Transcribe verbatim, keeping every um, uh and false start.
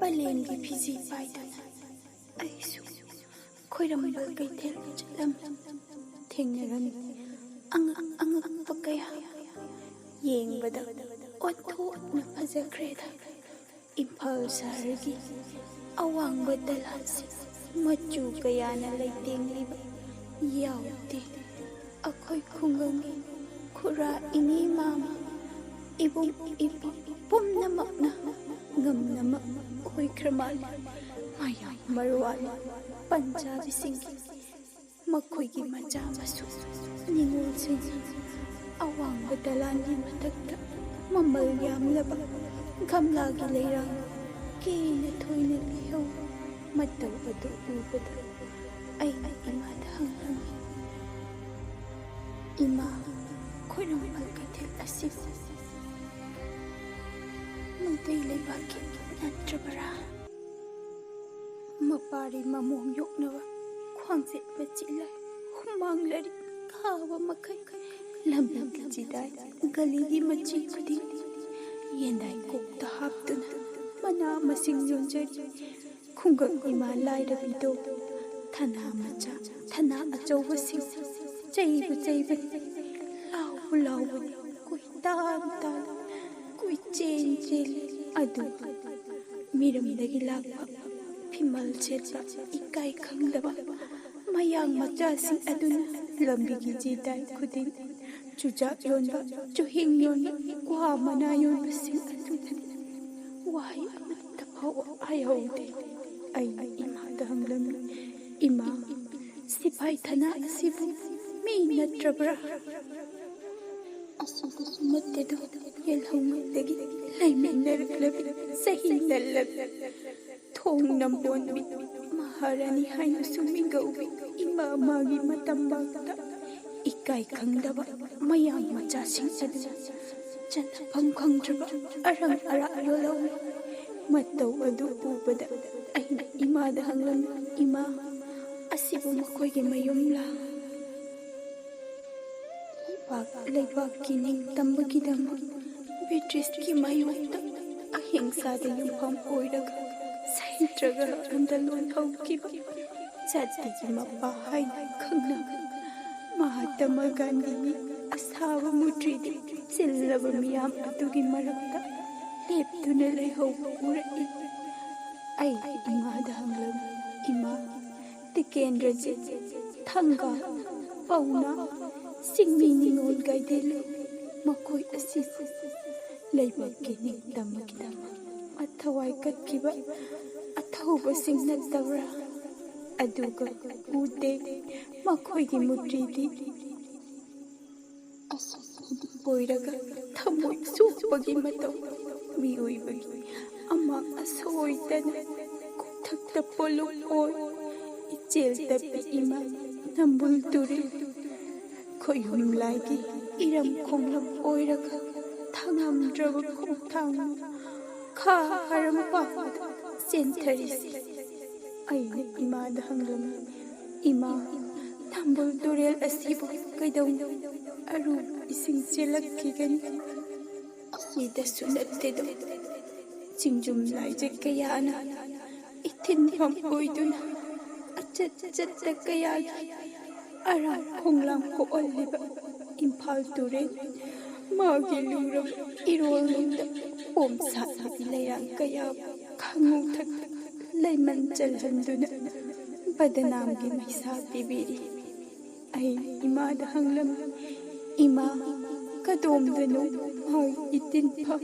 ꯃꯥꯂꯦꯝꯒꯤ ꯐꯤꯖꯤ ꯄꯥꯏꯗꯨꯅ ꯑꯩꯁꯨ ꯈꯣꯏꯔꯝꯕ ꯀꯩꯊꯦꯜ ꯆꯠꯂꯝꯃꯤ꯫ ꯊꯦꯡꯅꯔꯝꯃꯤ ꯑꯉꯛ ꯑꯉꯛꯄ ꯀꯌꯥ꯫ ꯌꯦꯡꯕꯗ ꯑꯣꯟꯊꯣꯛꯅ ꯐꯖꯈ꯭ꯔꯦꯗ꯫ ꯏꯝꯐꯥꯜ ꯁꯍꯔꯒꯤ ꯑꯋꯥꯡꯕ ꯗꯂꯥꯟꯁꯤꯡ ꯃꯆꯨ ꯀꯌꯥꯅ ꯂꯩꯇꯦꯡꯂꯤꯕ ꯌꯥꯎꯗꯦ꯫ ꯑꯩꯈꯣꯏ ꯈꯨꯡꯒꯪꯒꯤ ꯈꯨꯔꯥ, ꯏꯅꯦ ꯃꯥꯃ, ꯏꯕꯨꯡ ꯏꯄ꯭ꯋꯥ ꯄꯨꯝꯅꯃꯛꯅ ꯉꯝꯅꯃꯛ ꯑꯣꯏꯈ꯭ꯔ ꯃꯥꯜꯂꯤ꯫ ꯃꯌꯥꯝ ꯃꯔꯨ ꯑꯣꯏꯅ ꯄꯟꯖꯥꯕꯤꯁꯤꯡꯒꯤ ꯃꯈꯣꯏꯒꯤ ꯃꯆꯥ ꯃꯁꯨ ꯅꯤꯉꯣꯜꯁꯤꯡ ꯑꯋꯥꯡꯕ ꯗꯂꯥꯟꯒꯤ ꯃꯊꯛꯇ ꯃꯃꯜ ꯌꯥꯝꯂꯕ ꯒꯝꯂꯥꯒꯤ ꯂꯩꯔꯥꯡ ꯀꯦꯅ ꯊꯣꯏꯅ ꯂꯩꯍꯧ꯫ ꯃꯇꯧ ꯑꯗꯨ ꯎꯕꯗ ꯑꯩꯅ ꯏꯃꯥꯗ ꯍꯪꯂꯝꯃꯤ, "ꯏꯃꯥ, ꯈꯣꯏꯔꯝꯕ ꯀꯩꯊꯦꯜ ꯑꯁꯤꯕꯨ ꯃꯩꯇꯩ ꯂꯩꯕꯥꯛꯀꯤ ꯅꯠꯇ꯭ꯔꯕꯔꯥ?" ꯃꯄꯥꯔꯤ ꯃꯃꯣꯝ ꯌꯣꯛꯅꯕ ꯈ꯭ꯋꯥꯡꯆꯦꯠ ꯃꯆꯤꯜꯂ ꯍꯨꯃꯥꯡ ꯂꯥꯏꯔꯤꯛ ꯀꯥꯕ ꯃꯈꯩ ꯂꯝꯕꯤꯒꯤ ꯆꯤꯗꯥꯏ ꯒꯂꯤꯒꯤ ꯃꯆꯤ ꯈꯨꯗꯤꯡ ꯌꯦꯟꯗꯥꯏ ꯀꯣꯛꯇ ꯍꯥꯞꯇꯨꯅ ꯃꯅꯥ ꯃꯁꯤꯡ ꯌꯣꯟꯖꯔꯤ꯫ ꯈꯨꯡꯒꯪ ꯏꯃꯥ ꯂꯥꯏꯔꯕꯤꯗꯣ ꯊꯅꯥ ꯃꯆꯥ ꯊꯅꯥ ꯑꯆꯧꯕꯁꯤꯡ ꯆꯩꯕꯨ ꯆꯩꯕꯅꯤ, ꯂꯥꯎꯕꯨ ꯂꯥꯎꯕꯅꯤ, ꯀꯣꯏꯇꯥꯟ ꯇꯥꯜꯂꯤ, ꯀꯣꯏꯆꯦꯟ ꯆꯦꯜꯂꯤ꯫ ꯑꯗꯨꯕꯨ ꯃꯤꯔꯝꯗꯒꯤ ꯂꯥꯛꯄ ꯐꯤꯃꯜ ꯁꯦꯠꯄ ꯏꯀꯥꯏ ꯈꯪꯗꯕ ꯃꯌꯥꯡ ꯃꯆꯥꯁꯤꯡ ꯑꯗꯨꯅ ꯂꯝꯕꯤꯒꯤ ꯆꯤꯗꯥꯏ ꯈꯨꯗꯤꯡ ꯆꯨꯖꯥꯛ ꯌꯣꯟꯕ, ꯆꯨꯍꯤꯡ ꯌꯣꯟꯕ, ꯀ꯭ꯋꯥ ꯃꯅꯥ ꯌꯣꯟꯕꯁꯤꯡ ꯑꯗꯨꯗꯗꯤ ꯋꯥꯍꯩ ꯑꯃꯠꯇ ꯐꯥꯎꯕ ꯍꯥꯏꯍꯧꯗꯦ꯫ ꯑꯩꯅ ꯏꯃꯥꯗ ꯍꯪꯂꯝꯃꯤ, "ꯏꯃꯥ, ꯁꯤꯐꯥꯏ ꯊꯅꯥ ꯑꯁꯤꯕꯨ ꯃꯤ ꯅꯠꯇ꯭ꯔꯕ꯭ꯔꯥ?" ꯑꯁꯤꯗꯁꯨ ꯅꯠꯇꯦꯗꯣ, ꯌꯦꯜꯍꯧꯉꯩꯗꯒꯤ ꯂꯩꯃꯤꯟꯅꯔꯛꯂꯕꯤ ꯆꯍꯤ ꯅꯜꯂꯕꯤ ꯊꯣꯡ ꯅꯝꯕꯣꯟꯕꯤ ꯃꯍꯥꯔꯥꯅꯤ ꯍꯥꯏꯅꯁꯨ ꯃꯤꯡꯒꯧꯕꯤ ꯏꯃꯥ ꯃꯥꯒꯤ ꯃꯇꯝꯕꯥꯛꯇ ꯏꯀꯥꯏ ꯈꯪꯗꯕ ꯃꯌꯥꯡ ꯃꯆꯥꯁꯤꯡ ꯑꯗꯨ ꯆꯠꯅꯐꯝ ꯈꯪꯗ꯭ꯔꯕ ꯑꯔꯪ ꯑꯔꯥꯛ ꯌꯣꯜꯍꯧꯏ꯫ ꯃꯇꯧ ꯑꯗꯨ ꯎꯕꯗ ꯑꯩꯅ ꯏꯃꯥꯗ ꯍꯪꯂꯝꯃꯤ, "ꯏꯃꯥ, ꯑꯁꯤꯕꯨ ꯃꯈꯣꯏꯒꯤ ꯃꯌꯨꯝꯂꯥ?" ꯂꯩꯕꯥꯛ, ꯂꯩꯕꯥꯛꯀꯤ ꯅꯤꯡꯇꯝꯕꯒꯤꯗꯃꯛ ꯕ꯭ꯔꯤꯇꯤꯁꯀꯤ ꯃꯥꯌꯣꯛꯇ ꯑꯍꯤꯡꯁꯥꯗ ꯌꯨꯝꯐꯝ ꯑꯣꯏꯔꯒ ꯅꯠꯇ꯭ꯔꯒ ꯑꯟꯗ ꯂꯣꯟ ꯍꯧꯈꯤꯕ ꯖꯥꯇꯤꯒꯤ ꯃꯄꯥ ꯍꯥꯏꯅ ꯈꯪꯅꯕ ꯃꯍꯥꯇꯃꯥ ꯒꯥꯟꯙꯤꯒꯤ ꯑꯁꯥꯕ ꯃꯨꯔꯇꯤꯗ ꯆꯤꯜꯂꯕ ꯃꯤꯌꯥꯝ ꯑꯗꯨꯒꯤ ꯃꯔꯛꯇ ꯂꯦꯞꯇꯨꯅ ꯂꯩꯍꯧꯕ ꯎꯔꯛꯏ꯫ ꯑꯩ ꯏꯃꯥꯗ ꯍꯪꯂꯝꯃꯤ, "ꯏꯃꯥ, ꯇꯤꯀꯦꯟꯗ꯭ꯔꯖꯤꯠ, ꯊꯪꯒꯥꯜ, ꯄꯥꯎꯅꯥ, ꯆꯤꯡꯃꯤ ꯅꯤꯉꯣꯜ ꯒꯥꯏꯗꯤꯜꯂꯨ, ꯃꯈꯣꯏ ꯑꯁꯤ ꯂꯩꯕꯥꯛꯀꯤ ꯅꯤꯡꯇꯝꯕꯒꯤꯗꯃꯛ ꯃꯊꯋꯥꯏ ꯀꯠꯈꯤꯕ ꯑꯊꯧꯕꯁꯤꯡ ꯅꯠꯇꯕ꯭ꯔꯥ? ꯑꯗꯨꯒ ꯎꯗꯦ, ꯃꯈꯣꯏꯒꯤ ꯃꯨꯔꯇꯤꯗꯤ ꯑꯁꯨꯝꯅꯗꯤ ꯑꯣꯏꯔꯒ ꯊꯃꯣꯏ ꯁꯣꯛꯄꯒꯤ ꯃꯇꯧ, ꯃꯤꯑꯣꯏꯕꯒꯤ ꯑꯃꯥꯡ ꯑꯁꯣꯏꯗꯅ ꯀꯣꯛꯊꯛꯇ ꯄꯣꯂꯨꯡ ꯑꯣꯏ꯫ ꯏꯆꯦꯜ ꯇꯞꯄꯤ ꯏꯃꯥ ꯅꯝꯕꯨꯜ ꯇꯨꯔꯦꯜ, ꯈꯣꯏꯍꯨꯝ ꯂꯥꯏꯒꯤ ꯏꯔꯝ ꯈꯣꯡꯂꯝ ꯑꯣꯏꯔꯒ ꯊꯥꯉꯝꯗ꯭ꯔꯕ ꯈꯣꯡꯊꯥꯡꯅ ꯈꯥ ꯍꯔꯝ ꯄꯥꯟꯕꯗ ꯆꯦꯟꯊꯔꯤꯁꯤ꯫" ꯑꯩꯅ ꯏꯃꯥꯗ ꯍꯪꯂꯝꯃꯤ, "ꯏꯃꯥ, ꯅꯝꯕꯨꯜ ꯇꯨꯔꯦꯜ ꯑꯁꯤꯕꯨ ꯀꯩꯗꯧꯉꯩ ꯑꯔꯨꯕ ꯏꯁꯤꯡ ꯆꯦꯜꯂꯛꯈꯤꯒꯅꯤ? ꯑꯁꯤꯗꯁꯨ ꯅꯠꯇꯦꯗꯣ, ꯆꯤꯡꯖꯨꯝ ꯂꯥꯏꯖ ꯀꯌꯥꯅ ꯏꯊꯤꯟꯐꯝ ꯑꯣꯏꯗꯨꯅ ꯑꯆꯠ ꯆꯠꯇ ꯀꯌꯥꯒꯤ ꯑꯔꯥꯡ ꯈꯣꯡꯂꯥꯡ ꯀꯣꯛꯍꯜꯂꯤꯕ ꯏꯝꯐꯥꯜ ꯇꯨꯔꯦꯜ, ꯃꯥꯒꯤ ꯂꯨꯔꯕ ꯏꯔꯣꯜꯅꯨꯡꯗ ꯄꯣꯝ ꯁꯥꯠꯂꯕꯤ ꯂꯩꯔꯥꯡ ꯀꯌꯥꯕꯨ ꯈꯥꯉꯨ ꯊꯛꯇ ꯂꯩꯃꯟ ꯆꯜꯍꯟꯗꯨꯅ ꯕꯗꯅꯥꯝꯒꯤ ꯃꯩꯁꯥ ꯄꯤꯕꯤꯔꯤ꯫" ꯑꯩ ꯏꯃꯥꯗ ꯍꯪꯂꯝꯃꯤ, "ꯏꯃꯥ, ꯀꯗꯣꯝꯗꯅꯣ ꯃꯥꯒꯤ ꯏꯇꯤꯟꯐꯝ?"